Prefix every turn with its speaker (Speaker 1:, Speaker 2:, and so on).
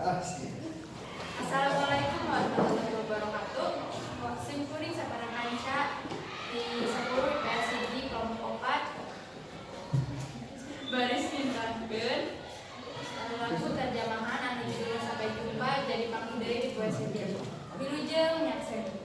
Speaker 1: Atas.
Speaker 2: Assalamualaikum warahmatullahi wabarakatuh. Sim kuring sapara kanca di 10 IPS 1 kelompok 4 baris mintankeun lagu terjemahan anu judulna "Sampai Jumpa", jadi panggih deui di poe sejen. Wilujeng nyaksen.